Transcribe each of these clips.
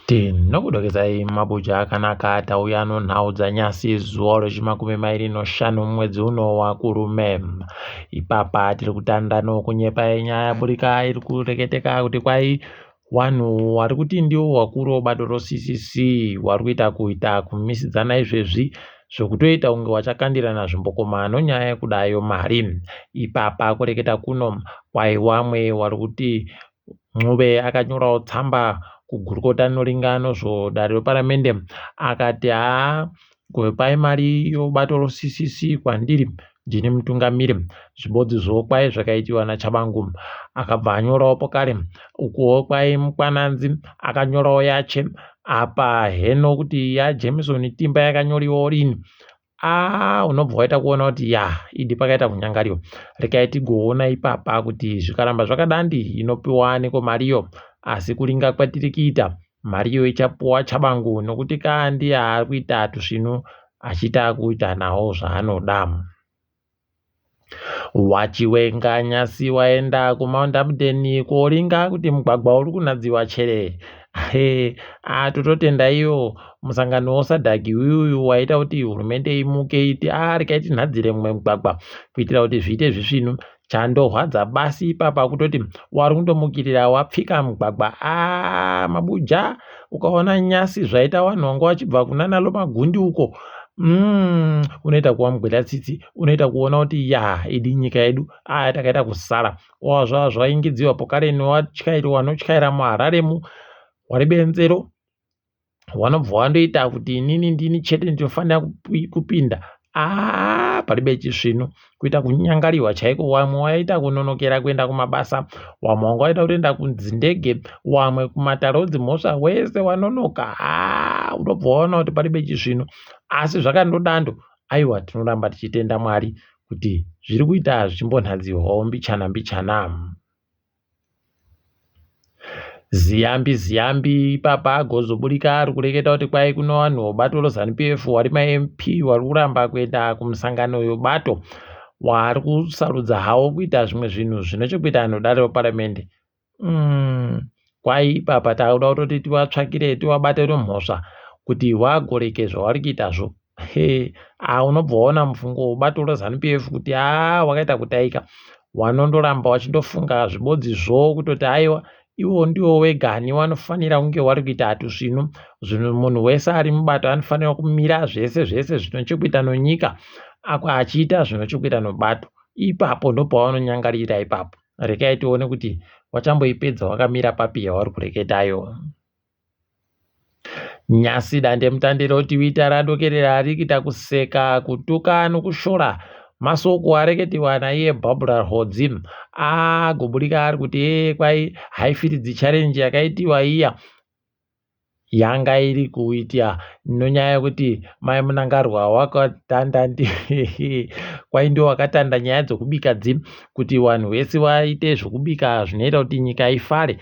Tinokudokezai mabuja akanaka tauya nonhau dzanyasi zuva rechimakumi mairi noshanu mwedzi uno waKurume. Ipapa tiri kutanda nokunyepa yenyaya yaburika iri kureketeka kuti kwai wanhu wari kuti ndiwo wakuru webato roCCC wari kuita kuita kumisidzana izvezvi zvekutoita kunge wachakandirana zvimbokoma nonyaya yekudayo mari. Ipapa kureketa kuno kwai wamwe wari kuti Ncube akanyorawo tsamba kugurukota rinoringa nozvodare reparamende akati haa govepai mari yobato roCCC kwandiri ndini mutungamiri. Zvibodzizvo kwai zvakaitiwa naChabangu akabva anyorawo pokare ukuwo kwai Mukwananzi akanyorawo yache apa heno kuti yaJameson Timba yakanyoriwawo rini Aa unobva waita kuona kuti ya idi pakaita kunyangariwa rekai tigoona ipapa kuti zvikaramba zvakadandi inopiwa aniko mariyo asi kuringa kwatiri kuita mariyo ichapuwa chabangu nokuti kaa ndiye ari kuita tusvinu achiita kuita nawo zvaanoda. WaChiwenga nyasi waenda kuMount Hampden koringa kuti mugwagwa uri kunadziwa chere. He, ah, tototenda iyo musangano woSADC uyuyu waita kuti hurumende imuke iti ah, rekai tinhadzire mumwe mugwagwa kuitira kuti zviite zvisvinu. Chandorwadza basi ipapa kutoti wari kundomukirira wapfika mugwagwa ah, mabuja ukaona nyasi zvaita vanhu vanga vachibva kunana Lomagundi uko unoita kuva mugweta tsitsi unoita kuona kuti ya idi nyika yedu aya takaita kusara zvaingidziwa pokare newatyairi wanotyaira muhararemu wari benzero wanobva wandoita kuti inini ndini chete ndinofanira kupinda aa paribe chisvinu kuita kunyangariwa chaiko wamwe waita kunonokera kuenda kumabasa wamwe wanga waita kutoenda kudzindege wamwe kumatare odzimhosva wese wanonoka aa unobva waona kuti paribe chisvinu asi zvakandodando aiwa tinoramba tichitenda mwari kuti zviri kuita zvichimbonhadziwawo mbichana mbichana Ziyambi Ziyambi ipapa agozoburika ari kureketa kuti kwai kuno vanhu vebato reZanu PF wari maMP wari kuramba kuenda kumisangano yebato wari kusarudza hawo kuita zvimwe zvinhu zvine chekuita nedare reparamende. Mm, kwai ipapa takuda kutoti tivatsvakire tivabatire mhosva kuti vagoreke zvavari kuitazvo. He, ah, unobva waona mufungo webato reZanu PF kuti haa wakaita kutaika wanondoramba wachindofunga zvibodzizvo kutoti aiwa iwo ndiwo wegani wanofanira kunge wari kuita hatusvinu zvinhu munhu wese ari mubato anofanira kumira zvese zvese zvino chekuita nonyika ako achiita zvino chekuita nobato ipapo ndopawanonyangarira ipapo rekai tione kuti wachamboipedza wakamira papi yawari kureketayo Nyasi dandemutande roTwitter radokerera richiita kuseka, kutuka nokushora masoko areketiwa naiye Barbra Rwodzi agoburika ari kuti ee kwai haifiridzi challenge yakaitiwa iya yanga iri kuita nonyaya yekuti mai Mnangagwa wakatanda kwai ndiwo wakatanda nyaya dzokubika dzi kuti vanhu vese vaite zvokubika zvinoita kuti nyika ifare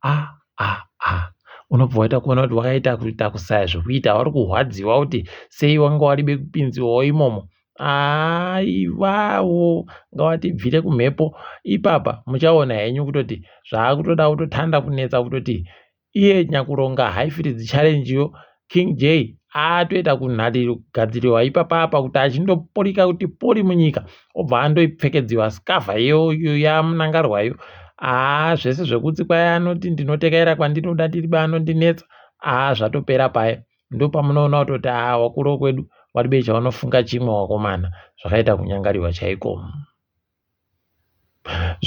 ah ah ah unobva waita kuona kuti wakaita kuita kusaya zvekuita vari kurwadziwa kuti sei wanga waribe kupinziwawo imomo aivawo ngavatibvire kumhepo ipapa muchaona henyu kutoti zvaakutoda kutotanda kunetsa kutoti iye nyakuronga haifiridzi challenge yo King J atoita kunhadhiri kugadziriwa ipapa apa kuti achindoporika kuti pori munyika obva andoipfekedziwa skavha iyoyo yamunangarwayo aa zvese zvekuti kwai anoti ndinotekaira kwandinoda ndiri anondinetsa aa zvatopera paya ndopamunoona kutoti aa wakuru kwedu waribe chaunofunga chimwe wakomana zvakaita kunyangariwa chaiko.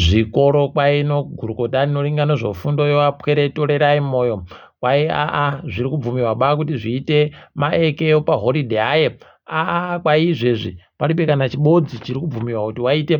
Zvikoro kwai nogurukota rinoringa nezvefundo yevapwere torerai moyo kwai aa zviri kubvumirwa ba kuti zviite maeke pahoridhe aye aa kwai izvezvi paribe kana chibodzi chiri kubvumirwa kuti waite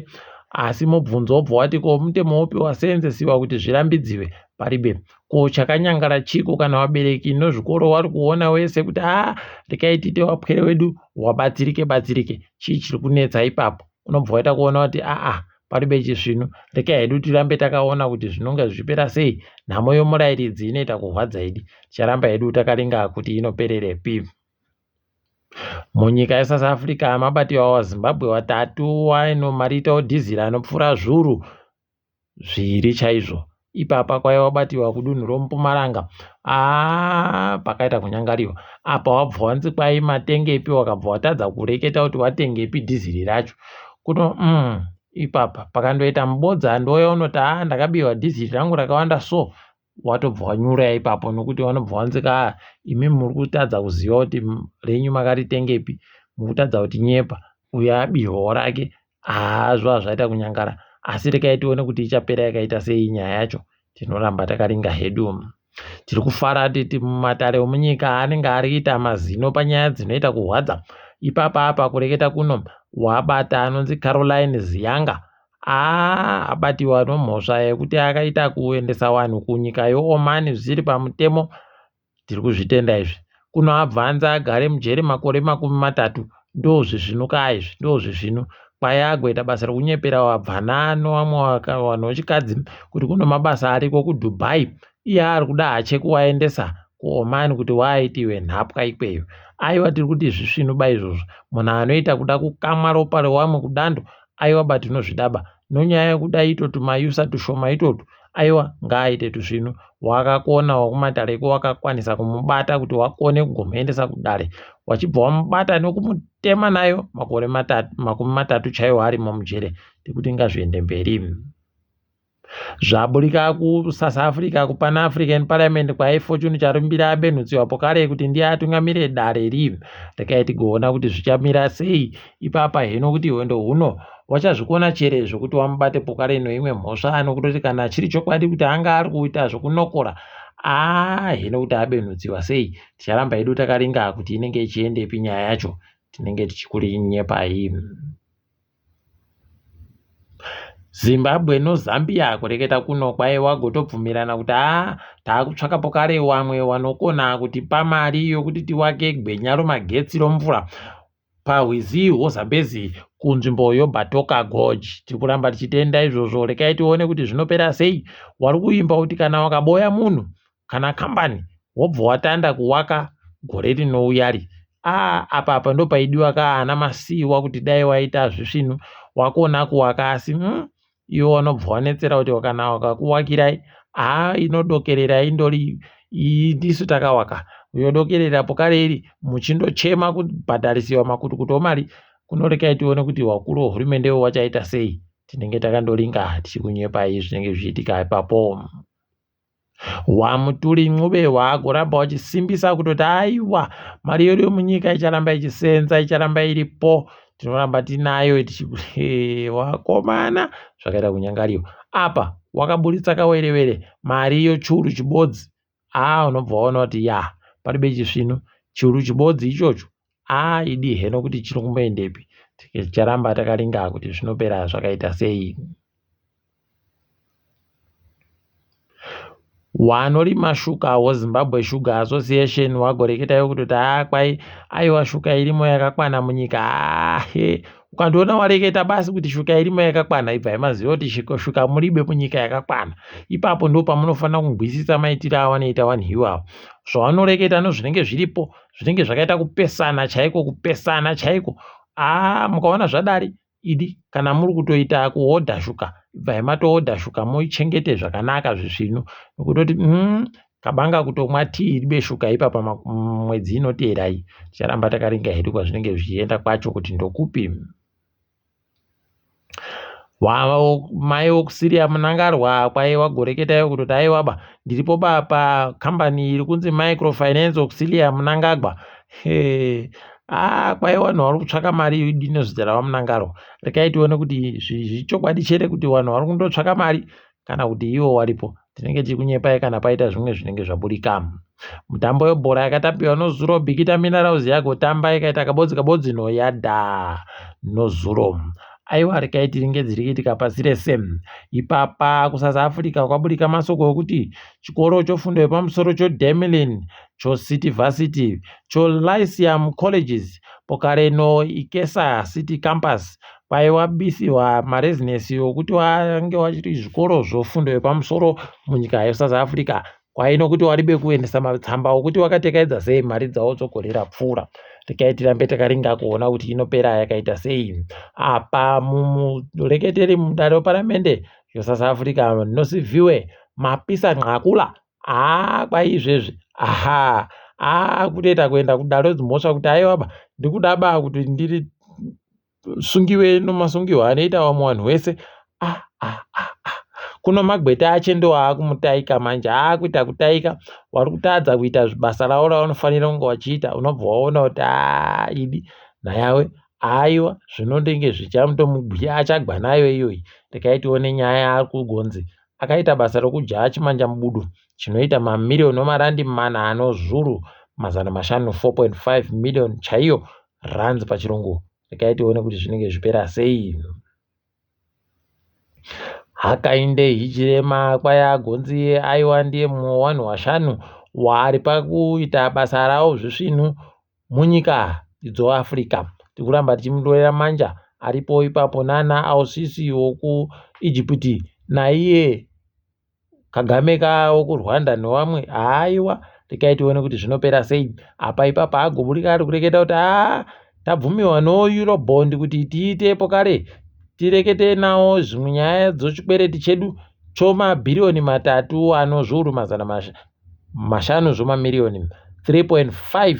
asi mubvunzo wobva wati ko mutemo upi waseenzesiwa kuti zvirambidziwe paribe ko chakanyangara chiko kana vabereki nozvikoro wari kuona wese kuti aa rekai tiite wapwere wedu wabatsirike batsirike chii chiri kunetsa ipapo unobva waita kuona kuti aa paribe chisvinu rekai hedu tirambe takaona kuti zvinonga zvichipera sei nhamo yomurairidzi inoita kurwadza idi ticharamba hedu takaringa kuti inopererepi munyika yesouth africa mabatiwa wazimbabwe watatu waino marita odhiziri anopfuura zvuru zviri chaizvo. Ipapa kwaiva wabatiwa kudunhu roMpumalanga haa pakaita kunyangariwa. Apa wabva wanzi kwai matengepi wakabva watadza kureketa kuti watengepi dhiziri racho. Kuno ipapa pakandoita mubodza andouya unoti haa ndakabiwa dhiziri rangu rakawanda so watobva wanyura ipapo nokuti vanobva wanzi ka imi muri kutadza kuziva kuti renyu makaritengepi mukutadza kuti nyepa uyo abirwawo rake. Haa zvaa zvaita kunyangara asi regai tione kuti ichapera yakaita sei nyaya yacho tinoramba takaringa hedu. Tiri kufara titi mumatare omunyika anenge ari kuita mazino panyaya dzinoita kurwadza. Ipapa apa kureketa kuno wabata anonzi Caroline Ziyanga aa abatiwa nomhosva yekuti akaita kuendesa vanhu kunyika yeOman zvisiri pamutemo. Tiri kuzvitenda izvi. Kuno abva anzi agare mujeri makore 30. Ndozvisvinu ka izvi, ndozvisvinu. Kwai agoita basa rekunyepera vabvana nevamwe vanhu vechikadzi kuti kuno mabasa ariko kuDubai. Iye ari kuda hache kuvaendesa kuOman kuti waaitiwe nhapwa ikweyo. Aiwa tiri kuti zvisvinu ba izvozvo. Munhu anoita kuda kukamwa ropa rewamwe kudando, aiwa ba tinozvidaba. Nonyaya yekuda ito tumayusa tushoma itotu, aiwa ngaaite tusvinu. Wakakona wakumatareko wakakwanisa kumubata kuti wakone kugomuendesa kudare. Wachibva wamubata nokumutema nayo makore 30 chaiwo arimo mujere. Tikuti ngazviende mberi. Zvaburika kuSouth Africa kuPan African Parliament kwai Fortune Charumbira abenhutsiwa pokare kuti ndiye atungamire dare ri. Regai tigoona kuti zvichamira sei ipapa hino kuti hwendo huno wachazvikona chere zvokuti wamubate pokare noimwe mhosva nokutoti kana chiri chokwadi kuti anga ari kuita zvokunokora aa hino kuti abenhutsiwa sei. Ticharamba hedu takaringa kuti inenge ichiendepi nyaya yacho tinenge tichikurinyepai. Zimbabwe noZambia kureketa kuno kwai wagotobvumirana kuti haa taakutsvaka pokare wamwe wanokona kutipa mari yokuti tiwake gwenya romagetsi romvura pahwizi hwoZambezi kunzvimbo yoBatoka Gorge. Tiri kuramba tichitenda izvozvo. Rekai tione kuti zvinopera sei. Wari kuimba kuti kana wakaboya munhu kana kambani wobva watanda kuwaka gore rinouyari. Aa apa apa ndopaidiwa ka ana Masiyiwa kuti dai waita zvisvinu wakona kuwaka asi iwe wanobva wanetsera kuti kana wakakuwakirai haa inodokerera indori iyi ndisu takawaka yodokerera pokare iri muchindochema kubhadharisiwa makutukutu omari kunorekai tione kuti wakuru wehurumende wachaita sei tinenge takandoringa tichikunyepai zvinenge zvichiitika ipapo. WaMutuli Ncube waagoramba wachisimbisa kutoti aiwa mari yedu yemunyika icharamba ichisenza icharamba iripo tinoramba tinayo tichi wakomana zvakaita kunyangariwa apa wakaburitsa kawerewere mari yochuru chibodzi aa unobva waona kuti ya paribe chisvinu churu chibodzi ichocho aa idi heno kuti chiri kumboendepi ticharamba takaringa kuti zvinopera zvakaita sei. Wanorima shuka woZimbabwe Sugar Association wagoreketayo kutoti haa kwai aiwa shuka irimo yakakwana munyika haa ukandiona wareketa basi kuti shuka irimo yakakwana ibvai maziva kuti shuka muribe munyika yakakwana ipapo ndo pamunofanira kungwisisa maitiro awanoita vanhu iwawo zvavanoreketa nozvinenge zviripo zvinenge zvakaita kupesana chaiko kupesana chaiko aa mukaona zvadari Idi kana muri kutoita kuhodha shuka ibvai matohodha shuka muichengete zvakanaka zvisvinu nokutoti kabanga kutomwa tii ribe shuka ipapa mwedzi inoteera iyi ticharamba takaringa hedu kwazvinenge zvichienda kwacho kuti ndokupi. Mai wokuSyria Mnangagwa kwai wagoreketayo kutoti aiwa ba ndiripo ba pakambani iri kunzi Microfinance Auxilia Mnangagwa. Hey. Ah, kwai vanhu vari kutsvaka mari inozita raVaMnangagwa. Regai tione kuti zvichokwadi chere kuti vanhu vari kundotsvaka mari kana kuti ivo varipo. Tinenge tiri kunyepai kana paita zvimwe zvinenge zvaburika. Mutambo webhora yakatambiwa nozuro Bikita Minerals yagotamba ikaita kabodzi kabodzi noyada nozuro. Aiwa regai tiringe dziri kuitika pasi rese. Ipapa kuSouth Africa kwaburika masoko ekuti chikoro chofundo yepamusoro choDamelin choCity Varsity, choLyceum Colleges, Pokareno Ikesa City Campus kwaiwabisiwa marezinesi okuti wange wachiri zvikoro zvofundo yepamusoro munyika yeSouth Africa kwaino kuti waribe kuendesa matsamba okuti wakatekaidza sei mari dzawo dzogore rapfuura. Regai tirambe takaringa kuona kuti inopera yakaita sei. Apa mumureketeri mudare weparamende yeSouth Africa Nosiviwe. Mapisa Nqakula haa kwaizvezvi aha aakutoita kuenda kudare redzimhosva kuti aiwaba ndikuda ba kuti ndiri sungiwe nomasungirwo anoita vamwe vanhu vese ah, ah, ah, ah. Kuno magweta ache ndo aakumutaika manje aakuita kutaika wari kutadza kuita basa ravo ravanofanira kunge vachiita unobva waona kuti aa idi nhayawe aiwa zvinondenge zvichamutomugwiya achagwa nayo iyoyi rekai tione nyaya yaari kugonzi akaita basa rokujaya chimanjamubudu chinoita mamiriyoni omarandi mana anozvuru 500 4.5 million chaiyo rands pachirungu rekai tione kuti zvinenge zvipera sei. Hakainde Hichilema kwai agonzi aiwa ndiye mumwe wevanhu washanu waari pakuita basa ravo zvisvinu munyika dzoAfrica. Tiri kuramba tichimutorera manja aripo ipapo nana Al-Sisi wokuEgypt naiye Kagame ka wokuRwanda newamwe haiwa rekai tione kuti zvinopera sei. Apa ipapa agoburika ari kureketa kuti haa tabvumiwa noEurobond kuti tiitepo kare tirekete nawo zvimwe nyaya dzochikwereti chedu chomabhiriyoni matatu ano zviuru 500 zvomamiriyoni 3.5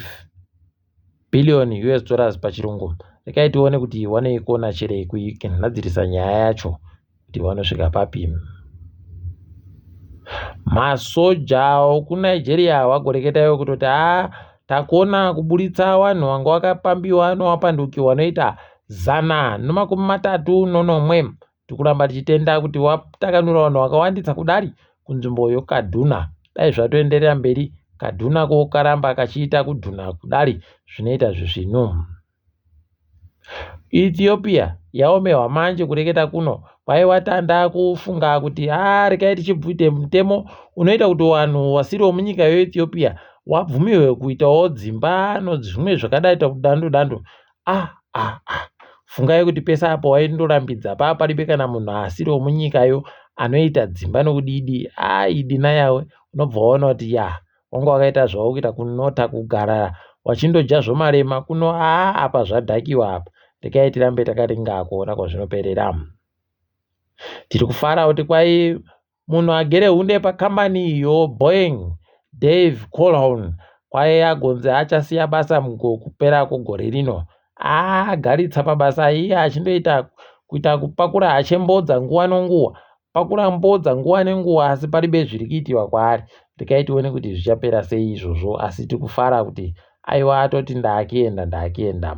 billion US dollars pachirungu. Rekai tione kuti wanoikona chere kuigadzirisa nyaya yacho kuti vanosvika papi. Masoja okuNigeria wagoreketa iwo kutoti haa takona kuburitsa vanhu vanga vakapambiwa novapanduki vanoita 137. Tikuramba tichitenda kuti watakanura vanhu vakawandisa kudari kunzvimbo yoKaduna. Dai zvatoenderera mberi Kaduna ko karamba kachiita kudhuna kudari zvinoita zvisvinu. Ethiopia yaomewa manje kureketa kuno kwaiwa tanda kufunga kuti haa rekai tichibvute mutemo unoita kuti vanhu vasiri vomunyika yeEthiopia wabvumiwe kuitawo dzimba nozvimwe zvakadaita kudando dando. Ah ah ah fungai kuti pese apo waindorambidza paa paribe kana munhu asiri womunyikayo anoita dzimba nokudidi a idi nayawe unobva waona kuti ya wanga wakaita zvavo kuita kunota kugara wachindodya zvomarema kuno aa apa zvadhakiwa apa rekai tirambe takaringa kuona kwazvinoperera. Tiri kufara kuti kwai munhu agere hunde pakambani yoBoeing, Dave Calhoun, kwai agonzi achasiya basa mukupera kwegore rino. Agaritsa pabasa iye achindoita kuita kupakura achembodza nguva nonguva pakura mbodza nguva nenguva asi paribe zviri kuitiwa kwaari. Rekai tione kuti zvichapera sei izvozvo asi tiri kufara kuti aiwa atoti ndakuenda ndakuenda.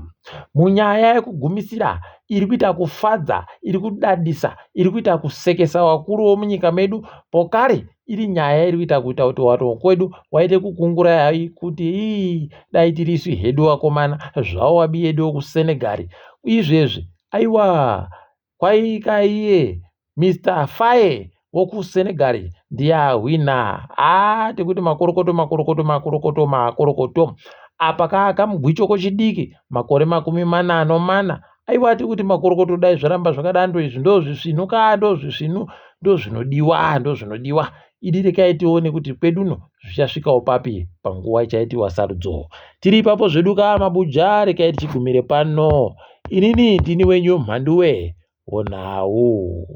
Munyaya yekugumisira iri kuita kufadza iri kudadisa iri kuita kusekesa vakuru vomunyika medu pokare iri nyaya iri kuita kuita kuti vanhu vokwedu waite kukungura kuti ii dai tirisu hedu vakomana zvavo vabi yedu vokuSenegal izvezvi aiwa Kwaika iye Mister Faye wokuSenegal ndiye ahwina. Haa tikuti makorokoto makorokoto makorokoto makorokoto. Apa kaa kamugwicho kochidiki makore 44. Aiwa tikuti makorokoto dai zvaramba zvakadando izvi ndozvisvinu kaa ndozvisvinu ndozvinodiwa ndozvinodiwa. Idi rekai tione kuti kweduno zvichasvikawo papi panguva ichaitiwa sarudzo. Tiri ipapo zvedu kaa mabuja rekai tichigumire pano. Inini ndini wenyu Mhanduwe wonhau.